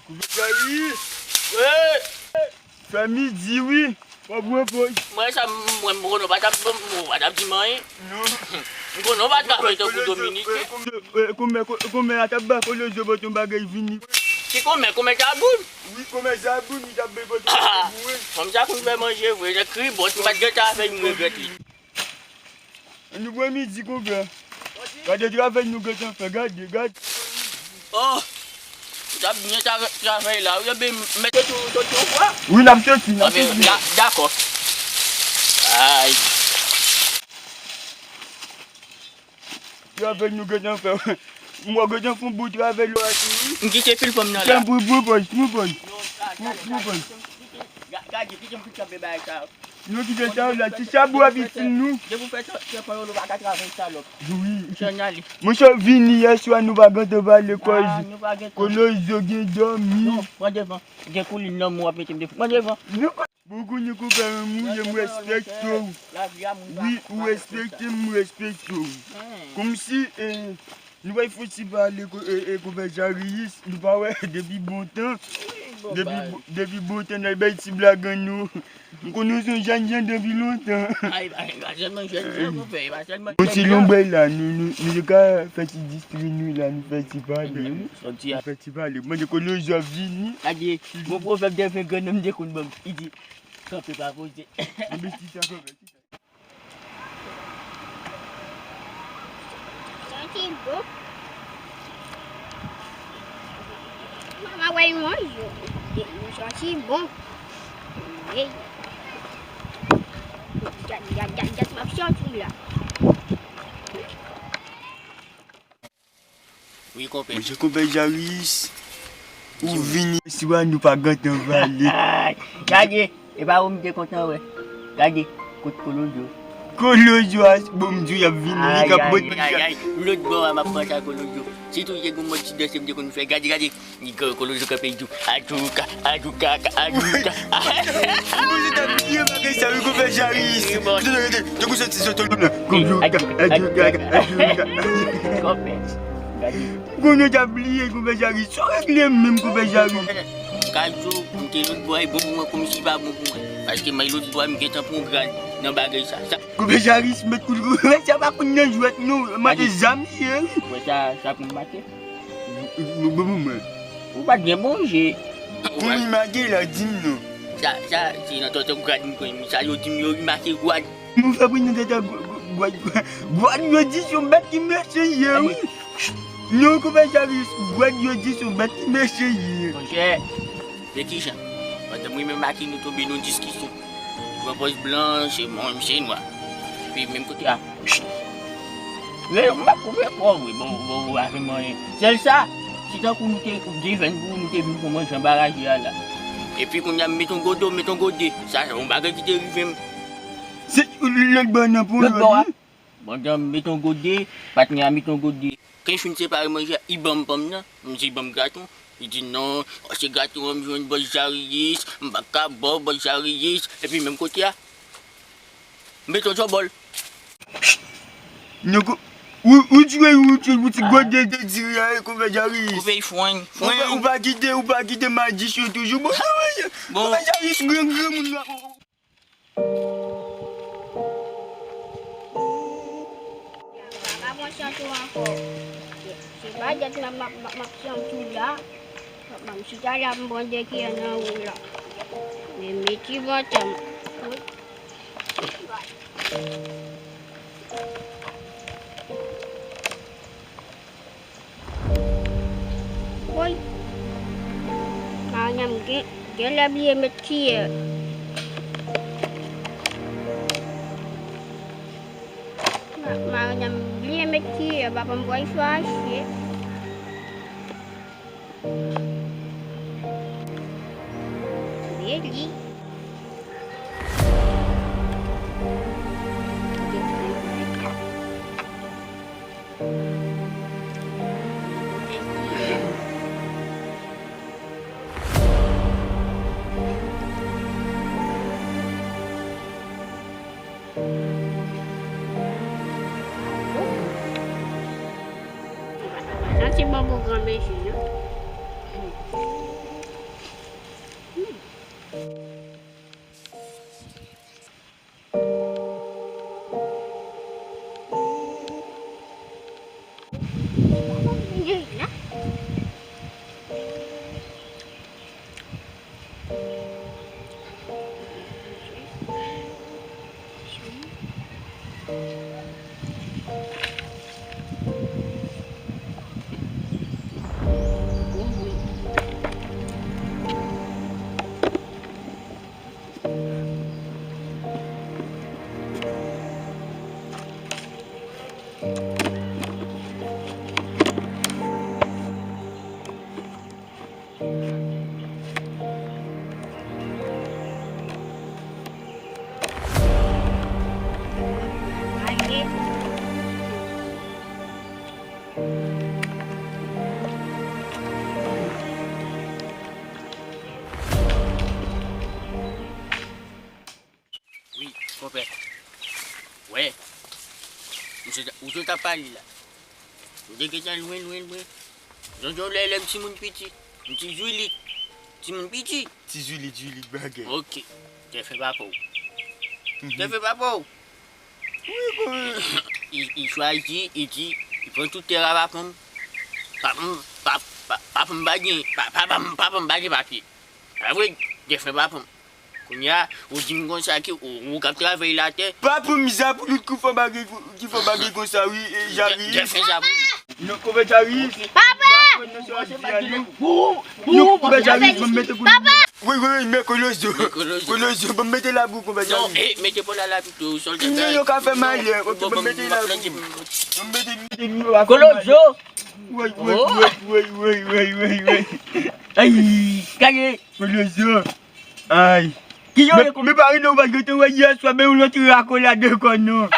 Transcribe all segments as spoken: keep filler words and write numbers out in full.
Kouvèt Jaris! Fè midi wi. W ap repoze. Mwen sa, mwen, m konnen w pa t ap, m pa t ap di m anyen. Non. M konnen w pa travay tankou Dominiken. Konmè, konmè a t ap ba Kolozo bòt yon bagay vini. Ki konmè? Konmè Jagoun? Wi, konmè Jagoun, li t ap bay bòt yon bagay pou mwen. Fanm sa konn fè manje vre, nan kribòt, m pa t gentan fè, m regrèt li. Ann nou pran midi, konpè. Gade travay nou gentan fè, gade, gade. Oh! Ou t ap byen tra-, travay la, wi, ebyen, mete tou, tou, tou, kwa? Wi, n ap soti, n ap soti. Dakò. Ay. Travay nou gentan fè. M wè gentan fè yon bon travay la tou, wi. M kite pil fanm nan la. Tanpri, pran pòz, pran pòz. Pran pòz. Gade, kite m fout kanpe bagay sa yo. Nou kite sa yo la, ti chabou ap itil nou. Depi w fè trèt pou yo, nou pa ka travay salòp. Wi. Monchè, vini yè swa, nou pa gentan pale kòz. Kolozo gen dòmi. Non, pran devan. Gen koulin nan mwen w ap mete m devan. Pran devan. Bon, kounye konpè m, wi, m respekte w. Wi, ou respekte m, m respekte w. Kòmsi, eh, nou bay fò ti pale, ko-, eh, eh, konpè Jaris, nou pa wè depi bon tan. Depi bo-, depi bon tan, n al bay ti blag an nou. M konnen w se yon jèn jan depi lontan. Ay, pa, pa sèlman jèn jan, konpè, pa sèlman jèn jan. Yon ti lonbrèl la, nou, nou, nou te ka fè ti distri nou la, nou fè ti pale. Nou fè ti pale. Mande Kolozo ap vini. Gade, gon pwovèb dèfè grannanm te konn ban m. Li di, kanpe pa poze. Anben, chita, kanpe, chita. Santi bon. Mama wè yon jou. Yon santi bon. Ey. Gad, gad, gad, gad, m ap santi la. Wi, konpè. Monchè, konpè Jaris, ou vini swa nou pa gentan pale. Gade, e pa ou m te kontan wè. Gade, kot Kolozo. Kolozo a, bon, m di w y ap vini, li k ap bòt. Ay, ay, ay, ay. Lòt bò a, m ap panse a Kolozo. Sitou, se gon mòd ti danse m te konn fè. Gade, gade. Li gen Kolozo kanpe, li di, Adjouka, adjouka, adjouka. Ou se ta bliye bagay sa wi, konpè Jaris. Tankou soti sot nan. Konpè, adjouka, adjouka. Konpè, gade. Kounye w ta bliye, konpè Jaris. Sa w regle menm, konpè Jaris? Kajou, m te lòt bò, e bon pou mwen, kòmsi pa bon pou mwen. Paske mwen lòt bò, m gentan pran grad nan bagay sa. Sa Konpè Jaris, met kout, konpè sa pa konn nan jwèt, non. Mande zam ye, wi. Wè sa, sa pou m make. Bon, bon, bon, mwen. Ou pa t gen bon je. Pou m remake la, di m non. Sa, sa, se nan tonton grad m konn. Sa yo di m yo remake gwad. Nou fè pou nou tete gwad, gwad, gwad, gwad yo di se yon bèt ki mechan ye, wi. Non, konpè Jaris, gwad yo di se yon bèt ki mechan ye. Monchè, men kijan? Pandan mwen menm ak li nou tonbe nan diskisyon. Pran pòz blan, se mwen menm se nwa. Epi menm kote a. Men, m pa twouve kò, wi, bon, bon, bon, pa fè m anyen. Sèl sa, si tankou nou te gen venn pou nou te vin pou manje anba raje a la. Epi kounye a, m met yon gode, m met yon gode. Sa, se yon bagay ki te rive m. Se lòt bò nan pou lòt bò a. Pandan m met yon gode, patnè a met yon gode. Kan li fin separe manje a, li ban m pa m nan. M di, ban m graton. Li di, non, se graton an m jwenn bòs Jariyis, m pa ka ba w bòs Jariyis. Epi menm kote a, m met yon djòbòl. Nèg, ou, ou tchwe, ou tchwe, ou ti gòdè de diri a, e konpè Jariyis. Ou peye fwen, fwen. Ou pa kite, ou pa kite majisyon toujou. Bon, konpè Jariyis, gran, gran moun la. Pa pran chans ou ankò. Se pa dèt m ap, m ap, m ap, m ap chans ou la. M ap chita la, m pran de ki an nan ou la. Men meti vantan m. Woy! Maryanm gen, genlè bliye met kiyè. Ma-, Maryanm bliye met kiyè, papa m pral fache. Eli. Yon ti bonbon gran mesye, non? Wi, konpè. Wè. Misye ta, ou te ta pale la. Ou te gentan lwen, lwen, lwen. Jan, jan lè, lè m timoun piti. M ti Zwilit. Timoun piti. Ti Zwilit, Zwilit bagay. Ok. Te fè pa pou. Te fè pa pou. Wi, konpè. Li, li chwazi, li di, li pran tout tè a papa m. Papa m, pa, pa, papa m pa gen, pa, papa m, papa m pa gen papye. A vre, te fè papa m. Kounye a, ou di m konsa ke ou, ou k ap travay latè. Pa pou miza pou lout ki fè bagay, ki fè bagay konsa, wi, e, Jari. Dèfè sa pou li. Non, konpè Jari. Papa! Non, konpè Jari, bon, mete pou li. Papa! Wi, wi, wi, men Kolozo. Men Kolozo. Kolozo, bon, mete labou, konpè Jari. Non, e, mete pou la, la, pito, sòl. Non, yo ka fè malè, ok, bon, mete labou. Bon, mete, mete. Kolozo. Wi, wi, wi, wi, wi, wi, wi. Ay, kage. Kolozo. Ay. Ki yo men, men pare non, ou pa t gentan wè yè swa, men yon lòt rakolade ankò non.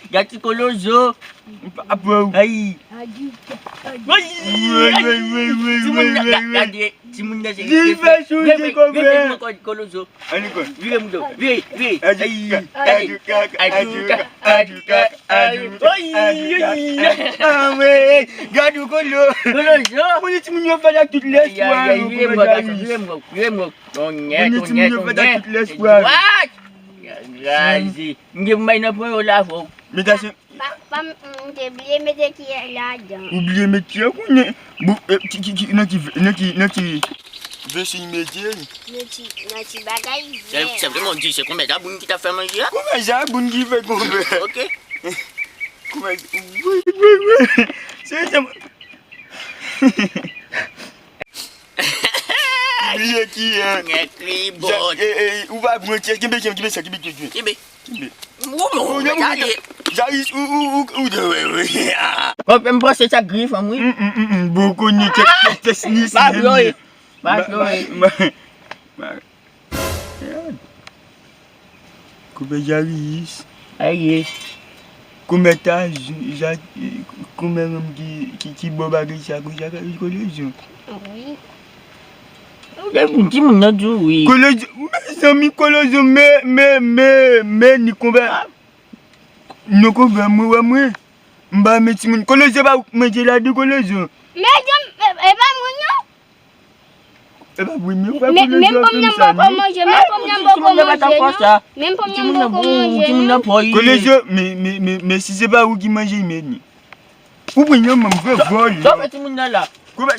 Gad ti Kolozo. Papa w. Ay. Woy, woy, woy, woy, woy, woy, woy. Timoun nan, gade, timoun nan se. Li fè chonje kòmè. Kolozo. Ann ankò. Vire moudo. Vire, vire. Ay. Ay. Ay. Ay. Ay. Ay. Ay. Ah, wi. Gad ou Kolo. Kolozo. Moun timoun yo fè ak tout lespwa yo. Vire moudo, vire moudo, vire moudo. Tonè, tonè, tonè. What? Razi. M gen pou m bay nan pran yo la, fò. Meta se. Pa, pa, m, m te bliye mete kiyè ladan. Ou bliye met kiyè konnen. Bon, e, ki, ki, ki, nan ki, nan ki, nan ki vesi mete? Nan ti, nan ti bagay vè. Se, se vre, mon Dieu, se konbyen Jaboun ki ta fè manje a? Konbyen Jaboun ki fè konbyen? Ok. Konbyen, wi, wi, wi. Se, se, Bliye ki, eh, nèg li bon. Ja-, eh, eh, ou pa pran tchèch, kenbe, kenbe, kenbe sa, kenbe, kenbe. Kenbe. Kenbe. Ou, ou, ou, ou, gade. Jaris, ou, ou, ou, ou, de, wi, wi. Bon, m panse sa gri fanm, wi. Mm, mm, mm, mm. Bon, konnen tchèch, tchèch, tchèch, ni, pa ni, vloye. Ni. Pa vloye. Ma, ma, ma, ma. Konpè Jaris. Aye. Konbyen ta, ja, konbyen menm ki, ki, ki bò bagay sa konsa, Kolozo? Wi. Ou gen moun, timoun nan di w wi. Kolozo, mezanmi, Kolozo, men, men, men, men, ni konbyen. Non, konbyen, mwen, wè mwen. M pa renmen timoun. Kolozo pa manje ladan, Kolozo. Mezanmi, e, e pa moun non. E pa vre, men frè Kolozo ap fè m sa, non? Men, men pòm nan poko manje, men pòm nan poko manje, non. Men pòm nan poko manje, non. Kolozo, men, men, men, men si se pa ou ki manje, men ni. Ou pran yon manm vre vòlè. Sa fè timoun nan la. Konpè,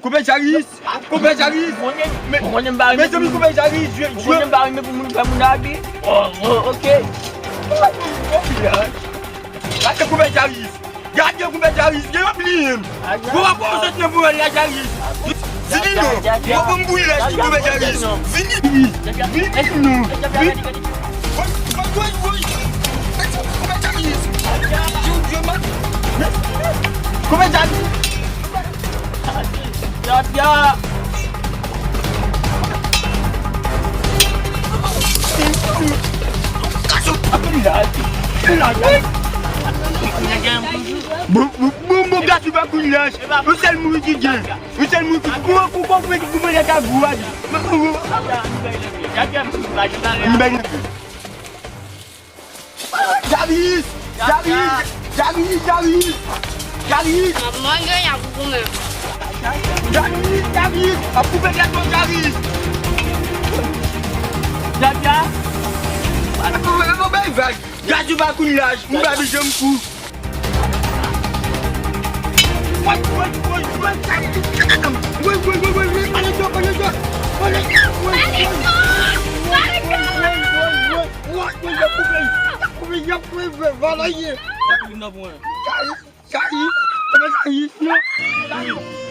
konpè Jaris, konpè Jaris. Men, mezanmi, konpè Jaris, jwe, jwe. Ou konnen m pa renmen pou moun fè moun abi. Oh, oh, ok. Gade konpè Jaris. Gade konpè Jaris, gen yon bliye m. Bon, w ap pran sot nan vwèl la, Jaris. Vini non. W ap pran m pou lèch, konpè Jaris. Vini, vini, vini non. Vini. Woy, woy, woy, woy. Konpè Jaris. Konpè Jaris. Ya, ya. Bon, bon, bon, bon, gati pa kounye a. Yon sèl moun ki gen. Yon sèl moun ki. Kouman, kouman, kouman, kouman, ta gou a di. Javis! Javis! Javis! Javis! Javis! Javis! Mwen gen yon pou goumen. Javis! Javis! Ap koupe tèt mwen, Javis! Jaja! Ap koupe, ap koupe, vag! Gad yo pa kounye a, m pa vle janm kou. Woy, woy, woy, woy, Javis! Woy, woy, woy, woy, woy, pale djò, pale djò! Pale djò! Woy, woy, woy, woy, woy, woy, woy, woy, y ap koupe, y ap koupe, y ap koupe, vòlè ye! Javis! Jayi, kòman jayi? Non, jayi.